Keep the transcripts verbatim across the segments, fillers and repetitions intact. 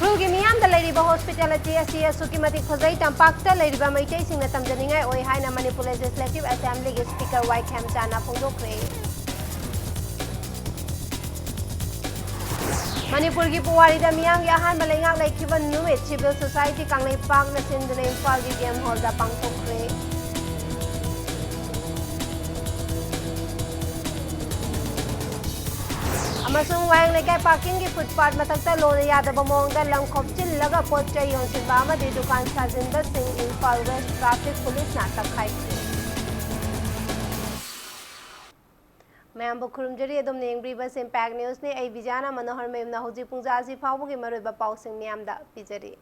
ꯎꯈ꯭ꯔꯨꯜꯒꯤ ꯃꯤꯌꯥꯝꯗ ꯂꯩꯔꯤꯕ hospitality ꯑꯁꯤ ꯑꯁꯨꯛꯀꯤ ꯃꯇꯤꯛ ꯐꯖꯩ, ꯇꯝꯄꯥꯛꯇ ꯂꯩꯔꯤꯕ ꯃꯩꯇꯩꯁꯤꯡꯅ ꯇꯝꯖꯅꯤꯡꯉꯥꯏ ꯑꯣꯏ ꯍꯥꯏꯅ ꯃꯅꯤꯄꯨꯔ Legislative Assemblyꯒꯤ Speaker ꯋꯥꯏ ꯈꯦꯝꯆꯥꯟꯅ ꯐꯣꯡꯗꯣꯛꯈ꯭ꯔꯦ꯫ ꯃꯅꯤꯄꯨꯔꯒꯤ ꯄꯨꯋꯥꯔꯤꯗ ꯃꯤꯌꯥꯝꯒꯤ ꯑꯍꯥꯟꯕ ꯂꯩꯉꯥꯛ ꯂꯩꯈꯤꯕ ꯅꯨꯃꯤꯠ civil society ꯀꯪꯂꯩꯄꯥꯛꯅ ꯁꯤꯟꯗꯨꯅ ꯏꯝꯐꯥꯜꯒꯤ ꯒꯦꯝ ꯍꯣꯜꯗ ꯄꯥꯡꯊꯣꯛꯈ꯭ꯔꯦ꯫ ꯑꯃꯁꯨꯡ ꯋꯥꯍꯦꯡ ꯂꯩꯀꯥꯏ parkingꯒꯤ footpath ꯃꯊꯛꯇ ꯂꯣꯅ ꯌꯥꯗꯕ ꯃꯑꯣꯡꯗ ꯂꯪ ꯈꯣꯞꯆꯤꯜꯂꯒ ꯄꯣꯠ ꯆꯩ ꯌꯣꯟꯁꯤꯟꯕ ꯑꯃꯗꯤ ꯗꯨꯀꯥꯟ ꯁꯥꯖꯤꯟꯕꯁꯤꯡ ꯏꯝꯐꯥꯜ West traffic policeꯅ ꯇꯛꯈꯥꯏꯈ꯭ꯔꯦ꯫ ꯃꯌꯥꯝꯕꯨ ꯈꯨꯔꯨꯝꯖꯔꯤ꯫ ꯑꯗꯣꯝꯅ ꯌꯦꯡꯕꯤꯔꯤꯕꯁꯤ Impact Newsꯅꯤ꯫ ꯑꯩ ꯕꯤꯖꯥꯅ ꯃꯅꯣꯍꯔ ꯃꯌꯨꯝꯅ ꯍꯧꯖꯤꯛ ꯄꯨꯡ ꯖꯥ ꯑꯁꯤ ꯐꯥꯎꯕꯒꯤ ꯃꯔꯨꯑꯣꯏꯕ ꯄꯥꯎꯁꯤꯡ ꯃꯤꯌꯥꯝꯗ ꯄꯤꯖꯔꯤ꯫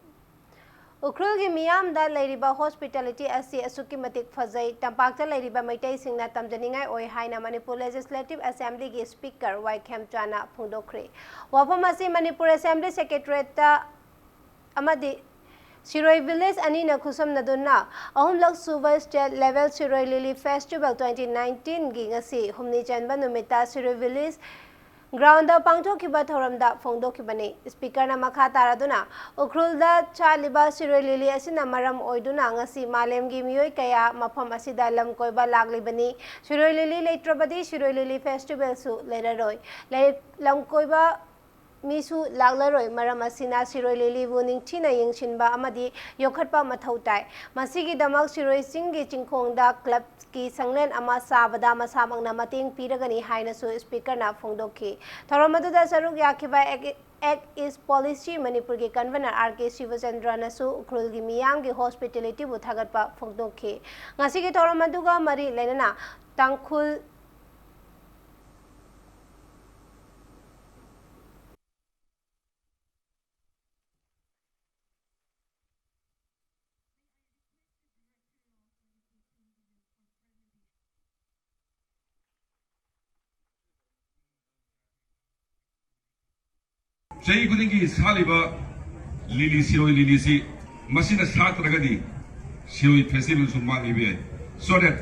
ꯎꯈ꯭ꯔꯨꯜꯒꯤ ꯃꯤꯌꯥꯝꯗ ꯂꯩꯔꯤꯕ hospitality ꯑꯁꯤ ꯑꯁꯨꯛꯀꯤ ꯃꯇꯤꯛ ꯐꯖꯩ, ꯇꯝꯄꯥꯛꯇ ꯂꯩꯔꯤꯕ ꯃꯩꯇꯩꯁꯤꯡꯅ ꯇꯝꯖꯅꯤꯡꯉꯥꯏ ꯑꯣꯏ ꯍꯥꯏꯅ ꯃꯅꯤꯄꯨꯔ Legislative Assemblyꯒꯤ Speaker ꯋꯥꯏ ꯈꯦꯝꯆꯥꯅ ꯐꯣꯡꯗꯣꯛꯈ꯭ꯔꯦ꯫ ꯋꯥꯐꯝ ꯑꯁꯤ ꯃꯅꯤꯄꯨꯔ Assembly Secretariatꯇ ꯑꯃꯗꯤ ꯁꯤꯔꯣꯏ Village ꯑꯅꯤꯅ ꯈꯨꯠꯁꯝꯅꯗꯨꯅ ꯑꯍꯨꯝꯂꯛ ꯁꯨꯕ State Level ꯁꯤꯔꯣꯏ Lily Festival twenty nineteenꯒꯤ ꯉꯁꯤ ꯍꯨꯝꯅꯤ ꯆꯟꯕ ꯅꯨꯃꯤꯠꯇ ꯁꯤꯔꯣꯏ Village groundꯗ ꯄꯥꯡꯊꯣꯛꯈꯤꯕ ꯊꯧꯔꯝꯗ ꯐꯣꯡꯗꯣꯛꯈꯤꯕꯅꯤ꯫ Speakerꯅ ꯃꯈꯥ ꯇꯥꯔꯗꯨꯅ, ꯎꯈ꯭ꯔꯨꯜꯗ ꯁꯥꯠꯂꯤꯕ ꯁꯤꯔꯣꯏ lily ꯑꯁꯤꯅ ꯃꯔꯝ ꯑꯣꯏꯗꯨꯅ ꯉꯁꯤ ꯃꯥꯂꯦꯝꯒꯤ ꯃꯤꯑꯣꯏ ꯀꯌꯥ ꯃꯐꯝ ꯑꯁꯤꯗ ꯂꯝ ꯀꯣꯏꯕ ꯂꯥꯛꯂꯤꯕꯅꯤ꯫ ꯁꯤꯔꯣꯏ lily ꯂꯩꯇ꯭ꯔꯕꯗꯤ ꯁꯤꯔꯣꯏ lily festivalꯁꯨ ꯂꯩꯔꯔꯣꯏ꯫ ꯂꯩ-, ꯂꯝ ꯀꯣꯏꯕ ꯃꯤꯁꯨ ꯂꯥꯛꯂꯔꯣꯏ꯫ ꯃꯔꯝ ꯑꯁꯤꯅ ꯁꯤꯔꯣꯏ lilyꯕꯨ ꯅꯤꯡꯊꯤꯅ ꯌꯦꯡꯁꯤꯟꯕ ꯑꯃꯗꯤ ꯌꯣꯛꯈꯠꯄ ꯃꯊꯧ ꯇꯥꯏ꯫ ꯃꯁꯤꯒꯤꯗꯃꯛ ꯁꯤꯔꯣꯏ ꯆꯤꯡꯒꯤ ꯆꯤꯡꯈꯣꯡꯗ clubꯀꯤ ꯁꯪꯂꯦꯟ ꯑꯃ ꯁꯥꯕꯗ ꯃꯁꯥꯃꯛꯅ ꯃꯇꯦꯡ ꯄꯤꯔꯒꯅꯤ ꯍꯥꯏꯅꯁꯨ Speakerꯅ ꯐꯣꯡꯗꯣꯛꯈꯤ꯫ ꯊꯧꯔꯝ ꯑꯗꯨꯗ ꯁꯔꯨꯛ ꯌꯥꯈꯤꯕ Act, Act East Policy ꯃꯅꯤꯄꯨꯔꯒꯤ convener ꯑꯥꯔ ꯀꯦ ꯁꯤꯕꯆꯟꯗ꯭ꯔꯅꯁꯨ ꯎꯈ꯭ꯔꯨꯜꯒꯤ ꯃꯤꯌꯥꯝꯒꯤ hospitalityꯕꯨ ꯊꯥꯒꯠꯄ ꯐꯣꯡꯗꯣꯛꯈꯤ꯫ ꯉꯁꯤꯒꯤ ꯊꯧꯔꯝ ꯑꯗꯨꯒ ꯃꯔꯤ ꯂꯩꯅꯅ ꯇꯥꯡꯈꯨꯜ ꯆꯍꯤ ꯈꯨꯗꯤꯡꯒꯤ ꯁꯥꯠꯂꯤꯕ lily, ꯁꯤꯔꯣꯏ lilyꯁꯤ ꯃꯁꯤꯅ ꯁꯥꯠꯇ꯭ꯔꯒꯗꯤ ꯁꯤꯔꯣꯏ festivalꯁꯨ ꯃꯥꯡꯈꯤꯕ ꯌꯥꯏ꯫ So that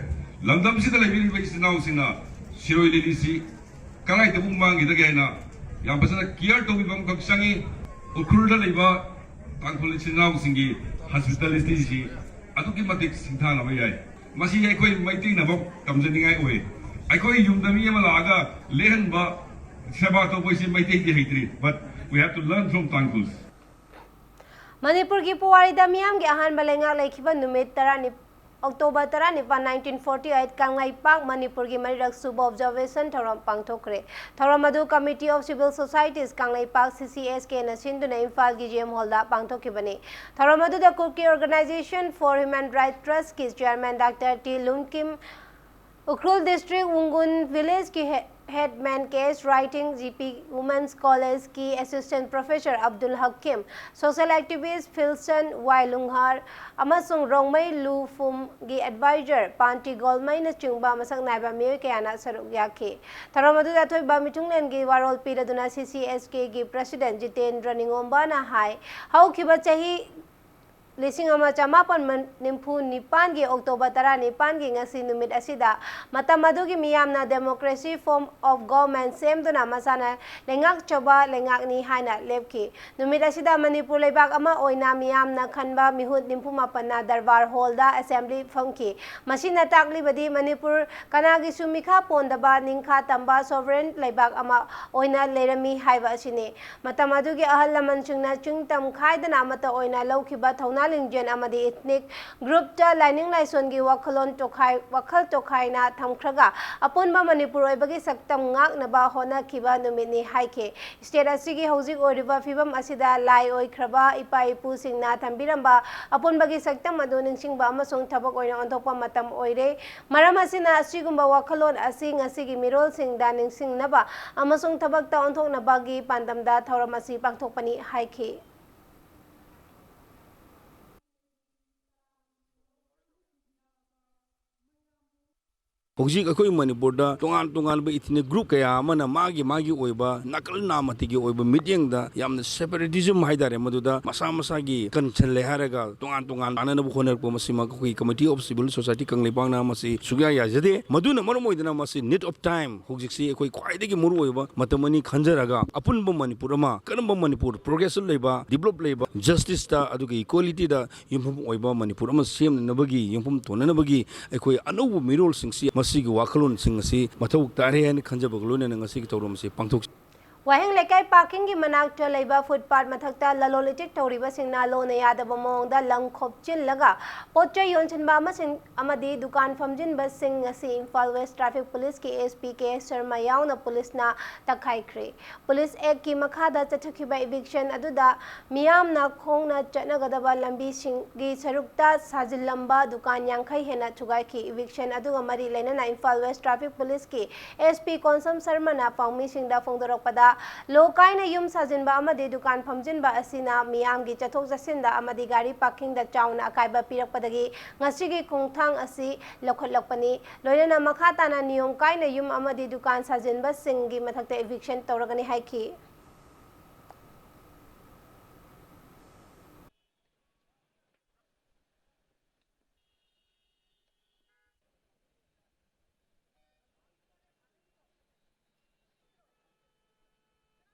ꯂꯝꯗꯝꯁꯤꯗ ꯂꯩꯕꯤꯔꯤꯕ ꯏꯆꯤꯟ ꯏꯅꯥꯎꯁꯤꯡꯅ ꯁꯤꯔꯣꯏ lilyꯁꯤ ꯀꯗꯥꯏꯗꯕꯨ ꯃꯥꯡꯈꯤꯗꯒꯦ ꯍꯥꯏꯅ ꯌꯥꯝ ꯐꯖꯅ care ꯇꯧꯕꯤꯕ ꯑꯃꯈꯛ ꯆꯪꯉꯤ꯫ ꯎꯈ꯭ꯔꯨꯜꯗ ꯂꯩꯕ ꯇꯥꯡꯈꯨꯜ ꯏꯆꯤꯟ ꯏꯅꯥꯎꯁꯤꯡꯒꯤ ꯍꯣꯁꯄꯤꯇꯥꯂꯤꯇꯤꯁꯤ ꯑꯗꯨꯛꯀꯤ ꯃꯇꯤꯛ ꯁꯤꯡꯊꯥꯅꯕ ꯌꯥꯏ꯫ ꯃꯁꯤ ꯑꯩꯈꯣꯏ ꯃꯩꯇꯩꯅꯃꯛ ꯇꯝꯖꯅꯤꯡꯉꯥꯏ ꯑꯣꯏ꯫ ꯑꯩꯈꯣꯏ ꯌꯨꯝꯗ ꯃꯤ ꯑꯃ ꯂꯥꯛꯑꯒ ꯂꯦꯛꯍꯟꯕ, ꯁꯦꯕꯥ ꯇꯧꯕꯁꯤ ꯃꯩꯇꯩꯗꯤ ꯍꯩꯇ꯭ꯔꯤ, but we have to learn from Tangkhuls. ꯃꯅꯤꯄꯨꯔꯒꯤ ꯄꯨꯋꯥꯔꯤꯗ ꯃꯤꯌꯥꯝꯒꯤ ꯑꯍꯥꯟꯕ ꯂꯩꯉꯥꯛ ꯂꯩꯈꯤꯕ ꯅꯨꯃꯤꯠ ꯇꯔꯥꯅꯤ, ꯑꯣꯛꯇꯣꯕꯔ ꯇꯔꯥꯅꯤꯄꯥꯟ, nineteen forty eight, ꯀꯪꯂꯩꯄꯥꯛ ꯃꯅꯤꯄꯨꯔꯒꯤ ꯃꯔꯤꯔꯛ ꯁꯨꯕ observation ꯊꯧꯔꯝ ꯄꯥꯡꯊꯣꯛꯈ꯭ꯔꯦ꯫ ꯊꯧꯔꯝ ꯑꯗꯨ Committee of Civil Societies Kangleipak, C C S K ꯅ ꯁꯤꯟꯗꯨꯅ ꯏꯝꯐꯥꯜꯒꯤ G M Hall ꯗ ꯄꯥꯡꯊꯣꯛꯈꯤꯕꯅꯤ꯫ ꯊꯧꯔꯝ ꯑꯗꯨꯗ Kuki Organization for Human Rights Trust ꯀꯤ Chairman Doctor T Lunkim, Ukhrul District ꯋꯨꯡꯒꯨꯟ Village ꯀꯤ he-, Headman K S Writing, G P Women's College ꯀꯤ Assistant Professor Abdul Hakim, Social Activist Filson Y Lunghar ꯑꯃꯁꯨꯡ ꯔꯣꯡꯃꯩ ꯂꯨ ꯐꯨꯝꯒꯤ Advisor ꯄꯥꯟꯇꯤ ꯒꯣꯜꯃꯩꯅꯆꯤꯡꯕ ꯃꯁꯛ ꯅꯥꯏꯕ ꯃꯤꯑꯣꯏ ꯀꯌꯥꯅ ꯁꯔꯨꯛ ꯌꯥꯈꯤ꯫ ꯊꯧꯔꯝ ꯑꯗꯨꯗ ꯑꯊꯣꯏꯕ ꯃꯤꯊꯨꯡꯂꯦꯟꯒꯤ ꯋꯥꯔꯣꯜ ꯄꯤꯔꯗꯨꯅ C C S K ꯒꯤ President ꯖꯤꯇꯦꯟꯗ꯭ꯔ ꯅꯤꯉꯣꯝꯕꯅ ꯍꯥꯏ, ꯍꯧꯈꯤꯕ ꯆꯍꯤ ꯂꯤꯁꯤꯡ ꯑꯃ ꯆꯃꯥꯄꯟ ꯅꯤꯐꯨ ꯅꯤꯄꯥꯟꯒꯤ ꯑꯣꯛꯇꯣꯕꯔ ꯇꯔꯥꯅꯤꯄꯥꯟꯒꯤ ꯉꯁꯤ ꯅꯨꯃꯤꯠ ꯑꯁꯤꯗ ꯃꯇꯝ ꯑꯗꯨꯒꯤ ꯃꯤꯌꯥꯝꯅ democracy form of government ꯁꯦꯝꯗꯨꯅ ꯃꯁꯥꯅ ꯂꯩꯉꯥꯛꯆꯕ ꯂꯩꯉꯥꯛꯅꯤ ꯍꯥꯏꯅ ꯂꯦꯞꯈꯤ꯫ ꯅꯨꯃꯤꯠ ꯑꯁꯤꯗ ꯃꯅꯤꯄꯨꯔ ꯂꯩꯕꯥꯛ ꯑꯃ ꯑꯣꯏꯅ ꯃꯤꯌꯥꯝꯅ ꯈꯟꯕ ꯃꯤꯍꯨꯠ ꯅꯤꯐꯨ ꯃꯥꯄꯟꯅ ꯗꯔꯕꯥꯔ ꯍꯣꯜꯗ ꯑꯦꯁꯦꯝꯕ꯭ꯂꯤ ꯐꯝꯈꯤ꯫ ꯃꯁꯤꯅ ꯇꯥꯛꯂꯤꯕꯗꯤ ꯃꯅꯤꯄꯨꯔ ꯀꯅꯥꯒꯤꯁꯨ ꯃꯤꯈꯥ ꯄꯣꯟꯗꯕ ꯅꯤꯡꯈꯥ ꯇꯝꯕ sovereign ꯂꯩꯕꯥꯛ ꯑꯃ ꯑꯣꯏꯅ ꯂꯩꯔꯝꯃꯤ ꯍꯥꯏꯕ ꯑꯁꯤꯅꯤ꯫ ꯃꯇꯝ ꯑꯗꯨꯒꯤ ꯑꯍꯜ ꯂꯃꯟꯁꯤꯡꯅ ꯆꯤꯡ ꯇꯝ ꯈꯥꯏꯗꯅ ꯑꯃꯠꯇ ꯑꯣꯏꯅ ꯂꯧꯈꯤꯕ ꯊꯧꯅꯥ ꯂꯤꯡꯖꯦꯜ ꯑꯃꯗꯤ ethnic group ꯇ ꯂꯥꯏꯅꯤꯡ ꯂꯥꯏꯁꯣꯟꯒꯤ ꯋꯥꯈꯜꯂꯣꯟ ꯇꯣꯈꯥꯏ-, ꯋꯥꯈꯜ ꯇꯣꯈꯥꯏꯅ ꯊꯝꯈ꯭ꯔꯒ ꯑꯄꯨꯟꯕ ꯃꯅꯤꯄꯨꯔ ꯑꯣꯏꯕꯒꯤ ꯁꯛꯇꯝ ꯉꯥꯛꯅꯕ ꯍꯣꯠꯅꯈꯤꯕ ꯅꯨꯃꯤꯠꯅꯤ ꯍꯥꯏꯈꯤ꯫ State ꯑꯁꯤꯒꯤ ꯍꯧꯖꯤꯛ ꯑꯣꯏꯔꯤꯕ ꯐꯤꯕꯝ ꯑꯁꯤꯗ ꯂꯥꯏ ꯑꯣꯏꯈ꯭ꯔꯕ ꯏꯄꯥ ꯏꯄꯨꯁꯤꯡꯅ ꯊꯝꯕꯤꯔꯝꯕ ꯑꯄꯨꯟꯕꯒꯤ ꯁꯛꯇꯝ ꯑꯗꯨ ꯅꯤꯡꯁꯤꯡꯕ ꯑꯃꯁꯨꯡ ꯊꯕꯛ ꯑꯣꯏꯅ ꯑꯣꯟꯊꯣꯛꯄ ꯃꯇꯝ ꯑꯣꯏꯔꯦ꯫ ꯃꯔꯝ ꯑꯁꯤꯅ ꯑꯁꯤꯒꯨꯝꯕ ꯋꯥꯈꯜꯂꯣꯟ ꯑꯁꯤ ꯉꯁꯤꯒꯤ ꯃꯤꯔꯣꯜꯁꯤꯡꯗ ꯅꯤꯡꯁꯤꯡꯅꯕ ꯑꯃꯁꯨꯡ ꯊꯕꯛꯇ ꯑꯣꯟꯊꯣꯛꯅꯕꯒꯤ ꯄꯥꯟꯗꯝꯗ ꯊꯧꯔꯝ ꯑꯁꯤ ꯄꯥꯡꯊꯣꯛꯄꯅꯤ ꯍꯥꯏꯈꯤ꯫ ꯍꯧꯖꯤꯛ ꯑꯩꯈꯣꯏ ꯃꯅꯤꯄꯨꯔꯗ ꯇꯣꯉꯥꯟ ꯇꯣꯉꯥꯟꯕ ethnic group ꯀꯌꯥ ꯑꯃꯅ ꯃꯥꯒꯤ ꯃꯥꯒꯤ ꯑꯣꯏꯕ ꯅꯥꯀꯜ ꯅꯥꯃꯇꯤꯒꯤ ꯑꯣꯏꯕ ꯃꯤꯠꯌꯦꯡꯗ ꯌꯥꯝꯅ separatism ꯍꯥꯏꯇꯥꯔꯦ, ꯃꯗꯨꯗ ꯃꯁꯥ ꯃꯁꯥꯒꯤ ꯀꯟꯁꯟ ꯂꯩ ꯍꯥꯏꯔꯒ ꯇꯣꯉꯥꯟ ꯇꯣꯉꯥꯟ ꯇꯥꯅꯅꯕ ꯍꯣꯠꯅꯔꯛꯄ ꯃꯁꯤꯃꯛ ꯑꯩꯈꯣꯏ Committee of Civil Society ꯀꯪꯂꯩꯄꯥꯛꯅ ꯃꯁꯤ ꯁꯨꯛꯌꯥ ꯌꯥꯖꯗꯦ꯫ ꯃꯗꯨꯅ ꯃꯔꯝ ꯑꯣꯏꯗꯅ ꯃꯁꯤ need of time, ꯍꯧꯖꯤꯛꯁꯤ ꯑꯩꯈꯣꯏ ꯈ꯭ꯋꯥꯏꯗꯒꯤ ꯃꯔꯨꯑꯣꯏꯕ ꯃꯇꯝ ꯑꯅꯤ ꯈꯟꯖꯔꯒ ꯑꯄꯨꯟꯕ ꯃꯅꯤꯄꯨꯔ ꯑꯃ, ꯀꯔꯝꯕ ꯃꯅꯤꯄꯨꯔ progressive ꯂꯩꯕ, develop ꯂꯩꯕ, justiceꯇ ꯑꯗꯨꯒ equalityꯗ ꯌꯨꯝꯐꯝ ꯑꯣꯏꯕ ꯃꯅꯤꯄꯨꯔ ꯑꯃ ꯁꯦꯝꯅꯅꯕꯒꯤ, ꯌꯨꯝꯐꯝ ꯊꯣꯟꯅꯅꯕꯒꯤ ꯑꯩꯈꯣꯏ ꯑꯅꯧꯕ ꯃꯤꯔꯣꯜꯁꯤꯡꯁꯤ ꯃꯁꯤꯒꯤ ꯋꯥꯈꯜꯂꯣꯟꯁꯤꯡ ꯑꯁꯤ ꯃꯊꯧ ꯇꯥꯔꯦ ꯍꯥꯏꯅ ꯈꯟꯖꯕꯒ ꯂꯣꯏꯅꯅ ꯉꯁꯤꯒꯤ ꯊꯧꯔꯝ ꯑꯁꯤ ꯄꯥꯡꯊꯣꯛꯆꯩ꯫ ꯋꯥꯍꯦꯡ ꯂꯩꯀꯥꯏ parkingꯒꯤ ꯃꯅꯥꯛꯇ ꯂꯩꯕ footpath ꯃꯊꯛꯇ ꯂꯂꯣꯟ ꯏꯇꯤꯛ ꯇꯧꯔꯤꯕꯁꯤꯡꯅ ꯂꯣꯟꯅ ꯌꯥꯗꯕ ꯃꯑꯣꯡꯗ ꯂꯪ ꯈꯣꯞꯆꯤꯜꯂꯒ ꯄꯣꯠ ꯆꯩ ꯌꯣꯟꯁꯤꯟꯕ ꯑꯃꯁꯤꯡ ꯑꯃꯗꯤ ꯗꯨꯀꯥꯟ ꯐꯝꯖꯤꯟꯕꯁꯤꯡ ꯑꯁꯤ ꯏꯝꯐꯥꯜ West Traffic Policeꯀꯤ SP ꯀꯦ ꯑꯦꯁ ꯁꯔꯃ ꯌꯥꯎꯅ ꯄꯨꯂꯤꯁꯅ ꯇꯛꯈꯥꯏꯈ꯭ꯔꯦ꯫ Police Actꯀꯤ ꯃꯈꯥꯗ ꯆꯠꯊꯈꯤꯕ eviction ꯑꯗꯨꯗ ꯃꯤꯌꯥꯝꯅ ꯈꯣꯡꯅ ꯆꯠꯅꯒꯗꯕ ꯂꯝꯕꯤꯁꯤꯡꯒꯤ ꯁꯔꯨꯛꯇ ꯁꯥꯖꯤꯜꯂꯝꯕ ꯗꯨꯀꯥꯟ ꯌꯥꯡꯈꯩ ꯍꯦꯟꯅ ꯊꯨꯒꯥꯏꯈꯤ꯫ Eviction ꯑꯗꯨꯒ ꯃꯔꯤ ꯂꯩꯅꯅ Imphal West Traffic Policeꯀꯤ SP Konsam ꯁꯔꯃꯅ ꯄꯥꯎꯃꯤꯁꯤꯡꯗ ꯐꯣꯡꯗꯣꯔꯛꯄꯗ, ꯂꯣ ꯀꯥꯏꯅ ꯌꯨꯝ ꯁꯥꯖꯤꯟꯕ ꯑꯃꯗꯤ ꯗꯨꯀꯥꯟ ꯐꯝꯖꯤꯟꯕ ꯑꯁꯤꯅ ꯃꯤꯌꯥꯝꯒꯤ ꯆꯠꯊꯣꯛ ꯆꯠꯁꯤꯟꯗ ꯑꯃꯗꯤ ꯒꯥꯔꯤ parkingꯗ ꯆꯥꯎꯅ ꯑꯀꯥꯏꯕ ꯄꯤꯔꯛꯄꯗꯒꯤ ꯉꯁꯤꯒꯤ ꯈꯣꯡꯊꯥꯡ ꯑꯁꯤ ꯂꯧꯈꯠꯂꯛꯄꯅꯤ꯫ ꯂꯣꯏꯅꯅ ꯃꯈꯥ ꯇꯥꯅ ꯅꯤꯌꯣꯝ ꯀꯥꯏꯅ ꯌꯨꯝ ꯑꯃꯗꯤ ꯗꯨꯀꯥꯟ ꯁꯥꯖꯤꯟꯕꯁꯤꯡꯒꯤ ꯃꯊꯛꯇ eviction ꯇꯧꯔꯒꯅꯤ ꯍꯥꯏꯈꯤ꯫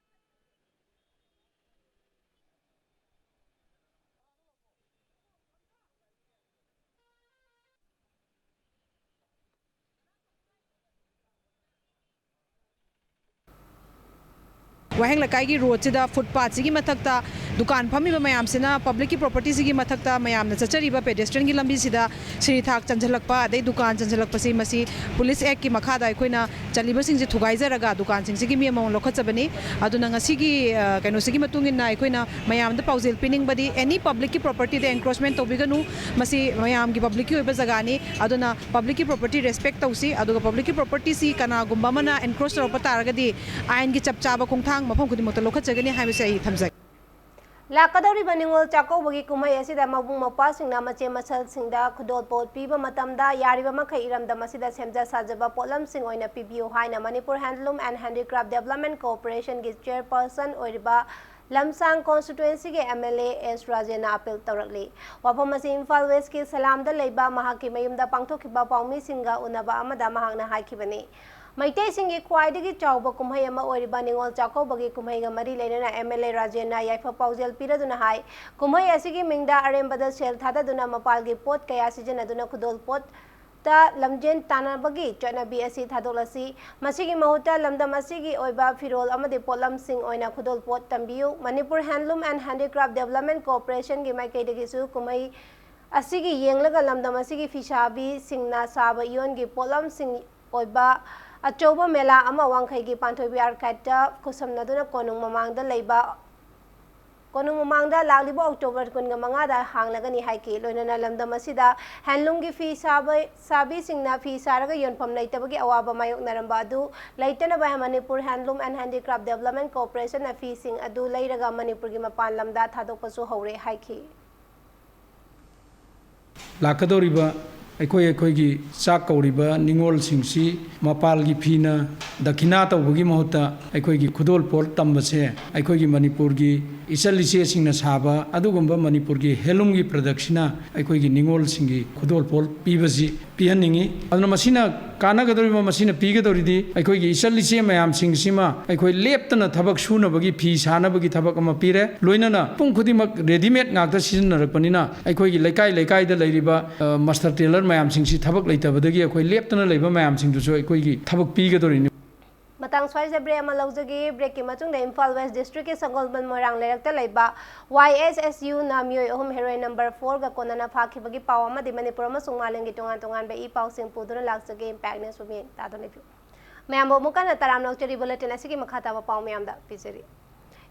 ꯋꯥꯍꯦꯡ ꯂꯩꯀꯥꯏꯒꯤ roadꯁꯤꯗ footpathꯁꯤꯒꯤ ꯃꯊꯛꯇ ꯗꯨꯀꯥꯟ ꯐꯝꯃꯤꯕ ꯃꯌꯥꯝꯁꯤꯅ publicꯀꯤ propertyꯁꯤꯒꯤ ꯃꯊꯛꯇ ꯃꯌꯥꯝꯅ ꯆꯠꯆꯔꯤꯕ pedestrianꯒꯤ ꯂꯝꯕꯤꯁꯤꯗ ꯁꯤꯔꯤꯊꯥꯛ ꯆꯟꯁꯤꯜꯂꯛꯄ, ꯑꯗꯩ ꯗꯨꯀꯥꯟ ꯆꯟꯁꯤꯜꯂꯛꯄꯁꯤ ꯃꯁꯤ Police Actꯀꯤ ꯃꯈꯥꯗ ꯑꯩꯈꯣꯏꯅ ꯆꯜꯂꯤꯕꯁꯤꯡꯁꯤ ꯊꯨꯒꯥꯏꯖꯔꯒ ꯗꯨꯀꯥꯟꯁꯤꯡꯁꯤꯒꯤ ꯃꯤ ꯑꯃꯃꯝ ꯂꯧꯈꯠꯆꯕꯅꯤ꯫ ꯑꯗꯨꯅ ꯉꯁꯤꯒꯤ, ꯑ, ꯀꯩꯅꯣꯁꯤꯒꯤ ꯃꯇꯨꯡ ꯏꯟꯅ ꯑꯩꯈꯣꯏꯅ ꯃꯌꯥꯝꯗ ꯄꯥꯎꯖꯦꯜ ꯄꯤꯅꯤꯡꯕꯗꯤ, any publicꯀꯤ propertyꯗ encroachment ꯇꯧꯕꯤꯒꯅꯨ꯫ ꯃꯁꯤ ꯃꯌꯥꯝꯒꯤ, publicꯀꯤ ꯑꯣꯏꯕ ꯖꯒꯥꯅꯤ꯫ ꯑꯗꯨꯅ publicꯀꯤ property respect ꯇꯧꯁꯤ, ꯑꯗꯨꯒ publicꯀꯤ propertyꯁꯤ ꯀꯅꯥꯒꯨꯝꯕ ꯑꯃꯅ encroach ꯇꯧꯔꯛꯄ ꯇꯥꯔꯒꯗꯤ ꯑꯥꯏꯟꯒꯤ ꯆꯞ ꯆꯥꯕ ꯈꯣꯡꯊꯥꯡ ꯃꯐꯝ ꯈꯨꯗꯤꯡꯃꯛꯇ ꯂꯧꯈꯠꯆꯒꯅꯤ ꯍꯥꯏꯕꯁꯤ ꯑꯩ ꯊꯝꯖꯒꯦ꯫ ꯂꯥꯛꯀꯗꯧꯔꯤꯕ ꯅꯤꯉꯣꯜ ꯆꯥꯛꯀꯧꯕꯒꯤ ꯀꯨꯝꯍꯩ ꯑꯁꯤꯗ ꯃꯕꯨꯡ ꯃꯧꯄ꯭ꯋꯥꯁꯤꯡꯅ ꯃꯆꯦ ꯃꯆꯜꯁꯤꯡꯗ ꯈꯨꯗꯣꯜꯄꯣꯠ ꯄꯤꯕ ꯃꯇꯝꯗ ꯌꯥꯔꯤꯕ ꯃꯈꯩ ꯏꯔꯝꯗꯝ ꯑꯁꯤꯗ ꯁꯦꯝꯖ ꯁꯥꯖꯕ ꯄꯣꯠꯂꯝꯁꯤꯡ ꯑꯣꯏꯅ ꯄꯤꯕꯤꯌꯨ ꯍꯥꯏꯅ Manipur Handloom and Handicraft Development Corporationꯒꯤ chairperson ꯑꯣꯏꯔꯤꯕ ꯂꯝꯁꯥꯡ constituencyꯒꯤ MLA ꯑꯦꯁ ꯔꯥꯖꯦꯟꯅ appeal ꯇꯧꯔꯛꯂꯤ꯫ ꯋꯥꯐꯝ ꯑꯁꯤ ꯏꯝꯐꯥꯜ Westꯀꯤ ꯁꯂꯥꯝꯗ ꯂꯩꯕ ꯃꯍꯥꯛꯀꯤ ꯃꯌꯨꯝꯗ ꯄꯥꯡꯊꯣꯛꯈꯤꯕ ꯄꯥꯎꯃꯤꯁꯤꯡꯒ ꯎꯅꯕ ꯑꯃꯗ ꯃꯍꯥꯛꯅ ꯍꯥꯏꯈꯤꯕꯅꯤ꯫ ꯃꯩꯇꯩꯁꯤꯡꯒꯤ ꯈ꯭ꯋꯥꯏꯗꯒꯤ ꯆꯥꯎꯕ ꯀꯨꯝꯍꯩ ꯑꯃ ꯑꯣꯏꯔꯤꯕ ꯅꯤꯉꯣꯜ ꯆꯥꯛꯀꯧꯕꯒꯤ ꯀꯨꯝꯍꯩꯒ ꯃꯔꯤ ꯂꯩꯅꯅ MLA ꯔꯥꯖꯦꯟꯅ ꯌꯥꯏꯐ ꯄꯥꯎꯖꯦꯜ ꯄꯤꯔꯗꯨꯅ ꯍꯥꯏ, ꯀꯨꯝꯍꯩ ꯑꯁꯤꯒꯤ ꯃꯤꯡꯗ ꯑꯔꯦꯝꯕꯗ ꯁꯦꯜ ꯊꯥꯗꯗꯨꯅ ꯃꯄꯥꯜꯒꯤ ꯄꯣꯠ ꯀꯌꯥ ꯁꯤꯖꯤꯟꯅꯗꯨꯅ ꯈꯨꯗꯣꯜꯄꯣꯠꯇ ꯂꯝꯖꯦꯟ ꯇꯥꯟꯅꯕꯒꯤ ꯆꯠꯅꯕꯤ ꯑꯁꯤ ꯊꯥꯗꯣꯛꯂꯁꯤ꯫ ꯃꯁꯤꯒꯤ ꯃꯍꯨꯠꯇ ꯂꯝꯗꯝ ꯑꯁꯤꯒꯤ ꯑꯣꯏꯕ ꯐꯤꯔꯣꯜ ꯑꯃꯗꯤ ꯄꯣꯠꯂꯝꯁꯤꯡ ꯑꯣꯏꯅ ꯈꯨꯗꯣꯜꯄꯣꯠ ꯇꯝꯕꯤꯌꯨ꯫ Manipur Handloom and Handicraft Development Corporationꯒꯤ ꯃꯥꯏꯀꯩꯗꯒꯤꯁꯨ ꯀꯨꯝꯍꯩ ꯑꯁꯤꯒꯤ ꯌꯦꯡꯂꯒ ꯂꯝꯗꯝ ꯑꯁꯤꯒꯤ ꯐꯤꯁꯥꯕꯤꯁꯤꯡꯅ ꯁꯥꯕ ꯏꯌꯣꯟꯒꯤ ꯄꯣꯠꯂꯝꯁꯤꯡ ꯑꯣꯏꯕ ꯑꯆꯧꯕ ꯃꯦꯂꯥ ꯑꯃ ꯋꯥꯡꯈꯩꯒꯤ ꯄꯥꯟꯊꯣꯏꯕꯤ ꯑꯥꯔꯀꯥꯏꯠꯇ ꯈꯨꯠꯁꯝꯅꯗꯨꯅ ꯀꯣꯅꯨꯡ ꯃꯃꯥꯡꯗ ꯂꯩꯕ, ꯀꯣꯅꯨꯡ ꯃꯃꯥꯡꯗ ꯂꯥꯛꯂꯤꯕ ꯑꯣꯛꯇꯣꯕꯔ ꯀꯨꯟꯒ ꯃꯉꯥꯗ ꯍꯥꯡꯂꯒꯅꯤ ꯍꯥꯏꯈꯤ꯫ ꯂꯣꯏꯅꯅ ꯂꯝꯗꯝ ꯑꯁꯤꯗ handloomꯒꯤ ꯐꯤ ꯁꯥꯕ, ꯁꯥꯕꯤꯁꯤꯡꯅ ꯐꯤ ꯁꯥꯔꯒ ꯌꯣꯟꯐꯝ ꯂꯩꯇꯕꯒꯤ ꯑꯋꯥꯕ ꯃꯥꯌꯣꯛꯅꯔꯝꯕ ꯑꯗꯨ ꯂꯩꯇꯅꯕ Manipur Handloom and Handicraft Development Corporationꯅ ꯐꯤꯁꯤꯡ ꯑꯗꯨ ꯂꯩꯔꯒ ꯃꯅꯤꯄꯨꯔꯒꯤ ꯃꯄꯥꯟ ꯂꯝꯗ ꯊꯥꯗꯣꯛꯄꯁꯨ ꯍꯧꯔꯦ ꯍꯥꯏꯈꯤ꯫ ꯂꯥꯛꯀꯗꯧꯔꯤꯕ ꯑꯩꯈꯣꯏ ꯑꯩꯈꯣꯏꯒꯤ ꯆꯥꯛ ꯀꯧꯔꯤꯕ ꯅꯤꯉꯣꯜꯁꯤꯡꯁꯤ ꯃꯄꯥꯜꯒꯤ ꯐꯤꯅ ꯗꯈꯤꯅꯥ ꯇꯧꯕꯒꯤ ꯃꯍꯨꯠꯇ ꯑꯩꯈꯣꯏꯒꯤ ꯈꯨꯗꯣꯜꯄꯣꯠ ꯇꯝꯕꯁꯦ ꯑꯩꯈꯣꯏꯒꯤ ꯃꯅꯤꯄꯨꯔꯒꯤ ꯏꯆꯜ ꯏꯆꯦꯁꯤꯡꯅ ꯁꯥꯕ ꯑꯗꯨꯒꯨꯝꯕ ꯃꯅꯤꯄꯨꯔꯒꯤ handloomꯒꯤ productꯁꯤꯅ ꯑꯩꯈꯣꯏꯒꯤ ꯅꯤꯉꯣꯜꯁꯤꯡꯒꯤ ꯈꯨꯗꯣꯜꯄꯣꯠ ꯄꯤꯕꯁꯤ ꯄꯤꯍꯟꯅꯤꯡꯏ꯫ ꯑꯗꯨꯅ ꯃꯁꯤꯅ ꯀꯥꯟꯅꯒꯗꯧꯔꯤꯕ, ꯃꯁꯤꯅ ꯄꯤꯒꯗꯧꯔꯤꯗꯤ ꯑꯩꯈꯣꯏꯒꯤ ꯏꯆꯜ ꯏꯆꯦ ꯃꯌꯥꯝꯁꯤꯡꯁꯤꯃ ꯑꯩꯈꯣꯏ ꯂꯦꯞꯇꯅ ꯊꯕꯛ ꯁꯨꯅꯕꯒꯤ, ꯐꯤ ꯁꯥꯅꯕꯒꯤ ꯊꯕꯛ ꯑꯃ ꯄꯤꯔꯦ꯫ ꯂꯣꯏꯅꯅ ꯃꯤꯄꯨꯝ ꯈꯨꯗꯤꯡꯃꯛ readymade ꯉꯥꯛꯇ ꯁꯤꯖꯤꯟꯅꯔꯛꯄꯅꯤꯅ ꯑꯩꯈꯣꯏꯒꯤ ꯂꯩꯀꯥꯏ ꯂꯩꯀꯥꯏꯗ ꯂꯩꯔꯤꯕ, ꯑ, master tailor ꯃꯌꯥꯝꯁꯤꯡꯁꯤ ꯊꯕꯛ ꯂꯩꯇꯕꯗꯒꯤ ꯑꯩꯈꯣꯏ ꯂꯦꯞꯇꯅ ꯂꯩꯕ ꯃꯌꯥꯝꯁꯤꯡꯗꯨꯁꯨ ꯑꯩꯈꯣꯏꯒꯤ ꯊꯕꯛ ꯄꯤꯒꯗꯧꯔꯤꯅꯤ꯫ ꯃꯇꯥꯡ ꯁ꯭ꯋꯥꯏꯁꯤꯗ break ꯑꯃ ꯂꯧꯖꯒꯦ꯫ Breakꯀꯤ ꯃꯇꯨꯡꯗ ꯏꯝꯐꯥꯜ West Districtꯀꯤ ꯁꯒꯣꯜꯕꯟ ꯃꯣꯏꯔꯥꯡ ꯂꯩꯔꯛꯇ ꯂꯩꯕ YSSUꯅ ꯃꯤꯑꯣꯏ ꯑꯍꯨꯝ heroin number fourꯒ ꯀꯣꯟꯅꯅ ꯐꯥꯈꯤꯕꯒꯤ ꯄꯥꯎ ꯑꯃꯗꯤ ꯃꯅꯤꯄꯨꯔ ꯑꯃꯁꯨꯡ ꯃꯥꯂꯦꯝꯒꯤ ꯇꯣꯉꯥꯟ ꯇꯣꯉꯥꯟꯕ ꯏ ꯄꯥꯎꯁꯤꯡ ꯄꯨꯗꯨꯅ ꯂꯥꯛꯆꯒꯦ꯫ Impact News ꯃꯤꯠꯌꯦꯡ ꯇꯥꯗꯨꯅ ꯂꯩꯕꯤꯌꯨ꯫ ꯃꯌꯥꯝꯕꯨ ꯑꯃꯨꯛ ꯀꯟꯅ ꯇꯔꯥꯝꯅ ꯑꯣꯛꯆꯔꯤ꯫ Bulletin ꯑꯁꯤꯒꯤ ꯃꯈꯥ ꯇꯥꯕ ꯄꯥꯎ ꯃꯌꯥꯝꯗ ꯄꯤꯖꯔꯤ꯫